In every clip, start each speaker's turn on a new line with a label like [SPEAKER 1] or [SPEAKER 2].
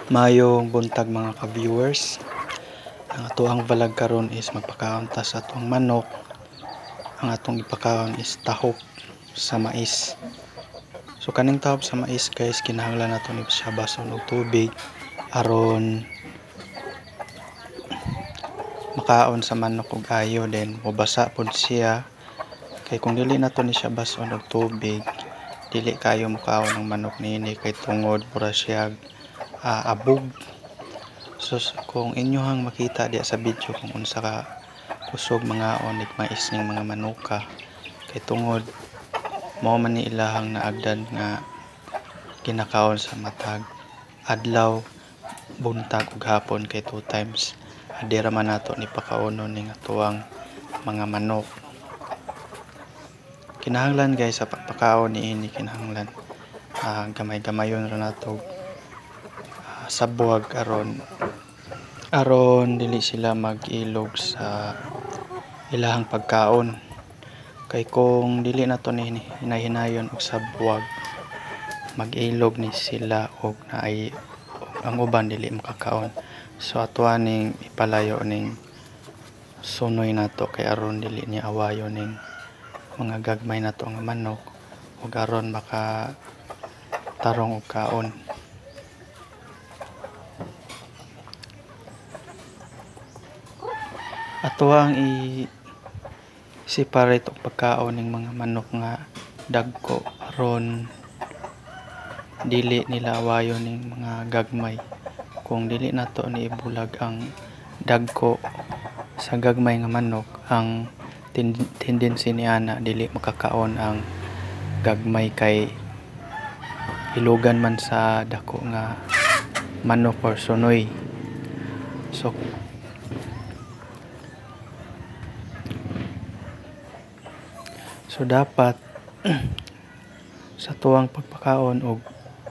[SPEAKER 1] Maayong buntag mga ka-viewers. Ang atoang vlog karon is magpakaon ta sa atong manok. Ang atong ipakaon is tahop sa mais. So kaning tahop sa mais guys, kinahanglan nato ni siya bason og tubig aron makaon sa manok og ayo, then mobasa pud siya kay kung dili nato ni siya bason og tubig, dili kayo mokaon ang manok niini kay tungod mura siya abog. So kung inyohang makita diya sa video kung unsa ka kusog mangaon nig mais ning mga manuka kay tungod mao man ni ilahang naagdan nga ginakaon sa matag adlaw, buntag ug hapon kay 2 times adi ra man nato ni pakaonon ning atoang mga manok. Kinahanglan guys sa pagpakaon niini, kinahanglan gamay-gamayon ra nato sabuag aron dili sila mag-ilog sa ilahang pagkaon. Kay kung dili nato ni hinay-hinayon og sabuag, mag-ilog ni sila og naay ang uban dili makakaon. So atoa ning ipalayo ning sunoy nato kay aron dili niya awayo ning mga gagmay nato nga manok ug aron maka tarong og kaon. Atoa ang i-separate og pagkaon ning mga manok nga dagko aron dili nila awayo ning mga gagmay. Kung dili nato ni ibulag ang dagko sa gagmay nga manok, ang tendency ni ana dili makakaon ang gagmay kay ilugan man sa dako nga manok or sunoy. So dapat sa tuwang pagpakaon og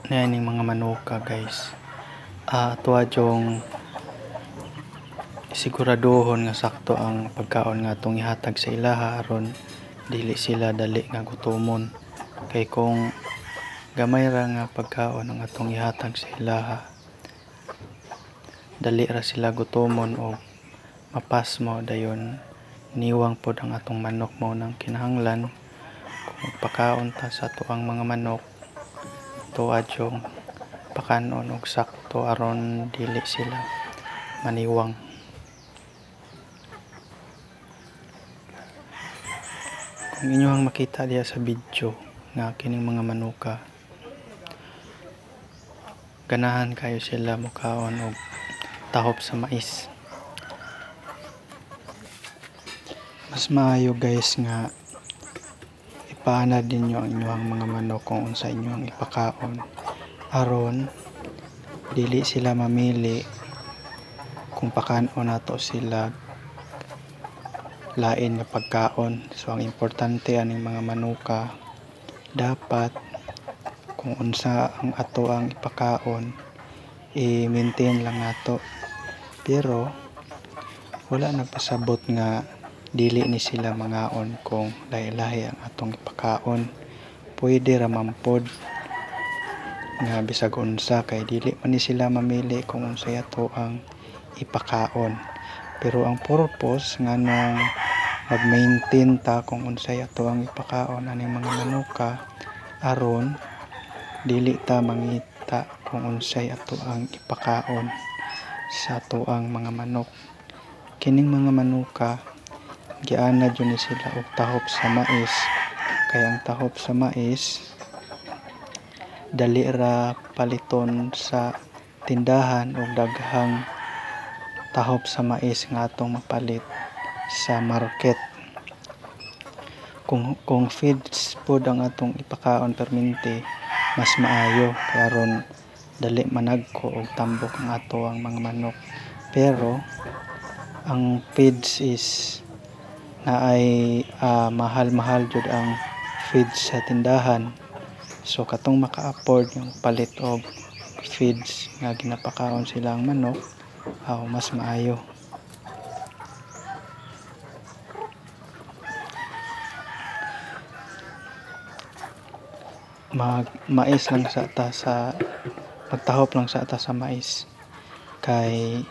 [SPEAKER 1] niining mga manuka guys, atoa jong siguraduhon nga sakto ang pagkaon nga atong ihatag sa ilaha aron dili sila dali nga gutomon. Kay kung gamay ra nga pagkaon ang atong ihatag sa ilaha, dali ra sila gutomon og mapasmo, dayon niwang pod ang atong manok. Mao nang kinahanglan kung magpakaon ta sa atoang mga manok, atoa jong pakanon og sakto aron dili sila maniwang. Kung inyohang makita diha sa video nga kining mga manuka, ganahan kayo sila mokaon og tahop sa mais. Mas maayo guys nga ipaanad ninyo ang inyong mga manok kung unsa inyong ipakaon aron dili sila mamili kung pakanon nato sila lain nga pagkaon. So ang importante aning mga manuka, dapat kung unsa ang ato ang ipakaon i-maintain lang nato, pero wala nagpasabot nga dili ni sila mangaon kung lahi-lahi ang atong ipakaon. Pwede ra man pod nga bisag unsa kay dili man ni sila mamili kung unsay ato ang ipakaon. Pero ang purpose nganong mag-maintain ta kung unsay ato ang ipakaon aning mga manuka aron dili ta mangita kung unsay ato ang ipakaon sa ato ang mga manok. Kining mga manuka gianad yun ni sila og tahop sa mais, kay ang tahop sa mais dali ra paliton sa tindahan og daghang tahop sa mais nga atong mapalit sa market. Kung feeds pod ang atong ipakaon permente, mas maayo kay aron dali managko og tambok ang ato ang mga manok. Pero ang feeds is naay mahal-mahal jud ang feeds sa tindahan. So katong maka-afford yung palit og feeds nga ginapakaon sila ang manok, mas maayo. Mais lang sa ta sa Magtahop lang sa ata sa mais kay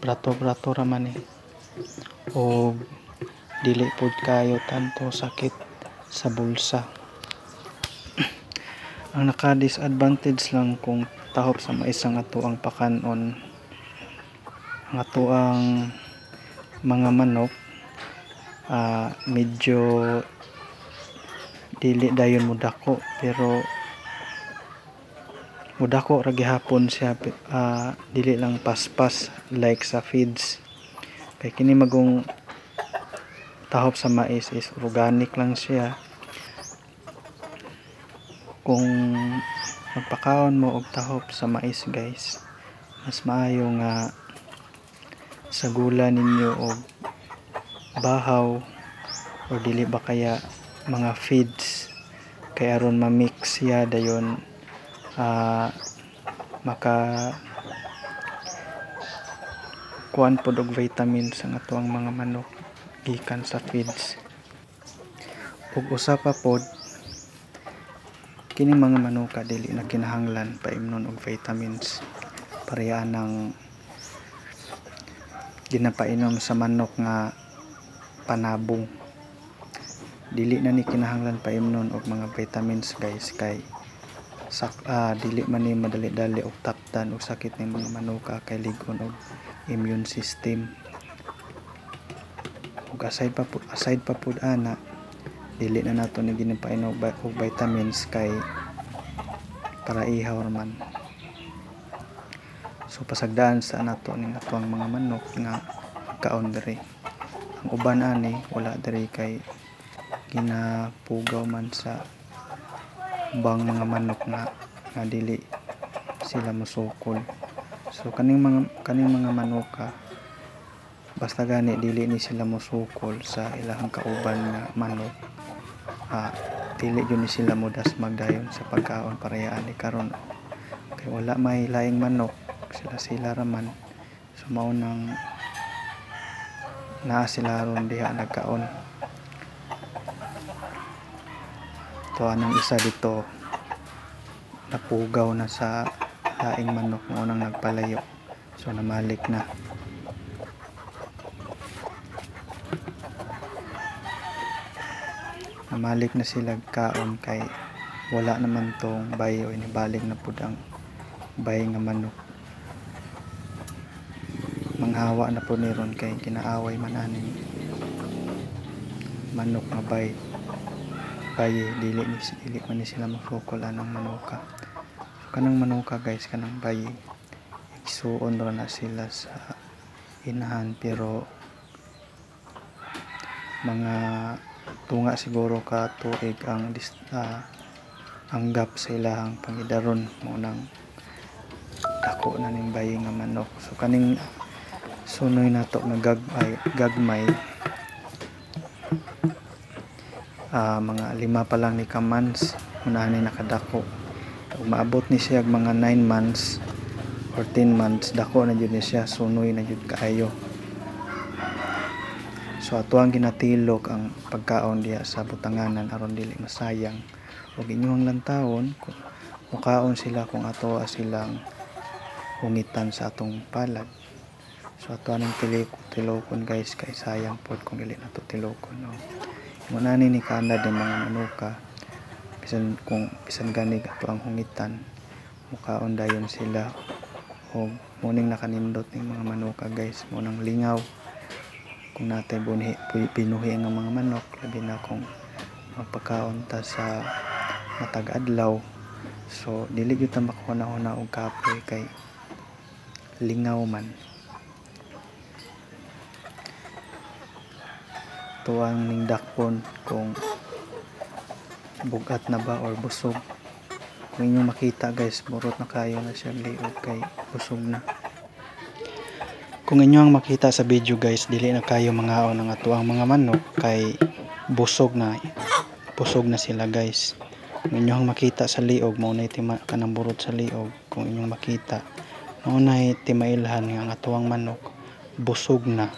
[SPEAKER 1] brato-brato ra man eh. Og dili pud kayo tanto sakit sa bulsa. Ang naka-disadvantage lang kung tahop sa mais ang ato ang pakanon, ang ato ang mga manok medyo dili dayon modako, pero modako ra gihapon siya, dili lang paspas like sa feeds. Kay kini magong tahop sa mais is organic lang siya. Kung magpakaon mo og tahop sa mais guys, mas maayo nga sagula ninyo og bahaw or dili ba kaya mga feeds kay aron ma-mix siya dayon maka kuan pod og vitamins ang atoang mga manok gikan sa feeds. Ug usa pa pod, kini mga manuka dili na kinahanglan paimnon og vitamins, pareha ng ginapainom sa manok nga panabong. Dili na ni kinahanglan paimnon og mga vitamins guys kay dili man ni madali-dali og takdan og sakit ning mga manuka kay lig-on og immune system. Ug aside pa pud ana, dili na nato ni ginapainom og vitamins kay para ihaw man. So pasagdaan sa nato ning atoang mga manok nga kaon diri. Ang uban ani wala diri kay ginapugaw man sa ubang mga manok nga dili sila mosukol. So kaning mga manuka basta gani dili ni sila mosukol sa ilahang kauban nga manok. Dili gyud ni sila modasmag dayon sa pagkaon pareha ani karon kay wala may laing manok, sila ra man. So mao nang naa sila ron diha nagkaon. To anang isa dito napugaw na sa laing manok mao nang nagpalayo. So namalik na. Namalik na sila kaon kay wala naman tong bay o inibalik na pud ang bay nga manok. Manghawa na pud ni ron kay ginaaway man aning manok nga bay. Bay dili man ni sila mafukol anang manuka. So kanang manuka guys, kanang bay igsuon ra na sila sa inahan, pero mga tunga siguro ka tuig ang gap sa ilahang pangidaron mo nang dako na ning bayi nga manok. So kaning sunoy nato nga gagmay, mga 5 pa lang ni ka months unahan ni nakadako. Ug maabot ni siya mga 9 months or 10 months, dako na jud ni siya, sunoy na jud kaayo. So ato ang ginatilok ang pagkaon diha sa butanganan aron dili masayang. Ug inyong lantawon mukaon sila kung ato silang hungitan sa atong palad. So ato anang tilokon guys kay sayang pod kung dili nato tilokon, no. Muna ni kanad ng mga manuka, bisan kung bisan ganig ato ang hungitan, mukaon dayon sila. Og muning nakanindot ning mga manuka guys, munang lingaw kung natay binuhi ang mga manok, labi na kung magpakaon ta sa matag adlaw. So dili gyud ta makahuna-huna og kapoy kay lingaw man. Tuwang ning dakpon kung bugat na ba or busog. Kung inyong makita guys, burot na kayo na siya liog kay busog na. Kung inyo ang makita sa video guys, dili na kayo mangaon ang atoang mga manok kay busog na sila guys. Kung inyo ang makita sa liog, mao nay kanang burot sa liog. Kung inyong makita, mao nay timailhan nga ang atoang manok busog na.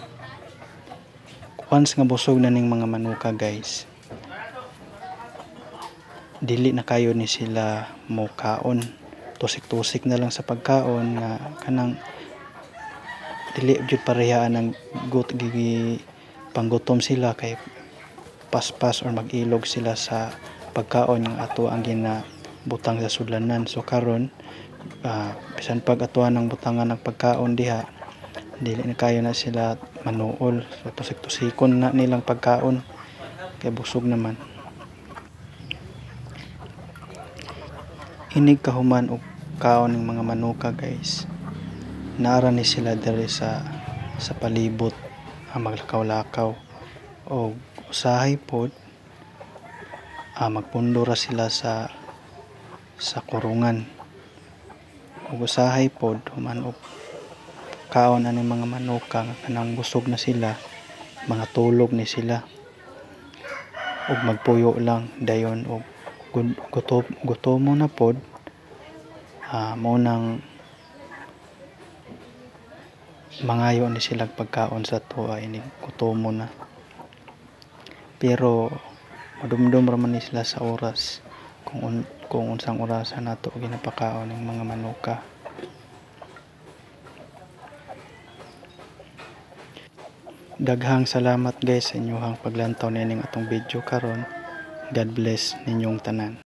[SPEAKER 1] Once nga busog na ning mga manuka guys, dili na kayo ni sila mokaon. tusik-tusik na lang sa pagkaon nga kanang dili jud pareha ang gut gi panggutom sila kay paspas or mag-ilog sila sa pagkaon nga ato ang ginabutang sa sudlanan. So karon bisan pag atuan ang butangan ng pagkaon diha, dili na kayo na sila manuol. So tusik-tusikon na nilang pagkaon kay busog naman. Inig kahuman og kaon ng mga manuka guys, naara ni sila diri sa palibot ang maglakaw-lakaw og usahay pod magpundo ra sila sa kurungan. Ug usahay pod human og kaon ani mga manuka nga kanang busog na sila, mga tulog ni sila ug magpuyo lang dayon og gutomo na pod, mao nang mangayo ni sila pagkaon sa atoa inig gutomo na. Pero madumdum ra man ni sila sa oras kung unsang orasa nato ginapakaon ang mga manuka. Daghang salamat guys sa inyong paglantaw niining atong video karon. God bless ninyong tanan.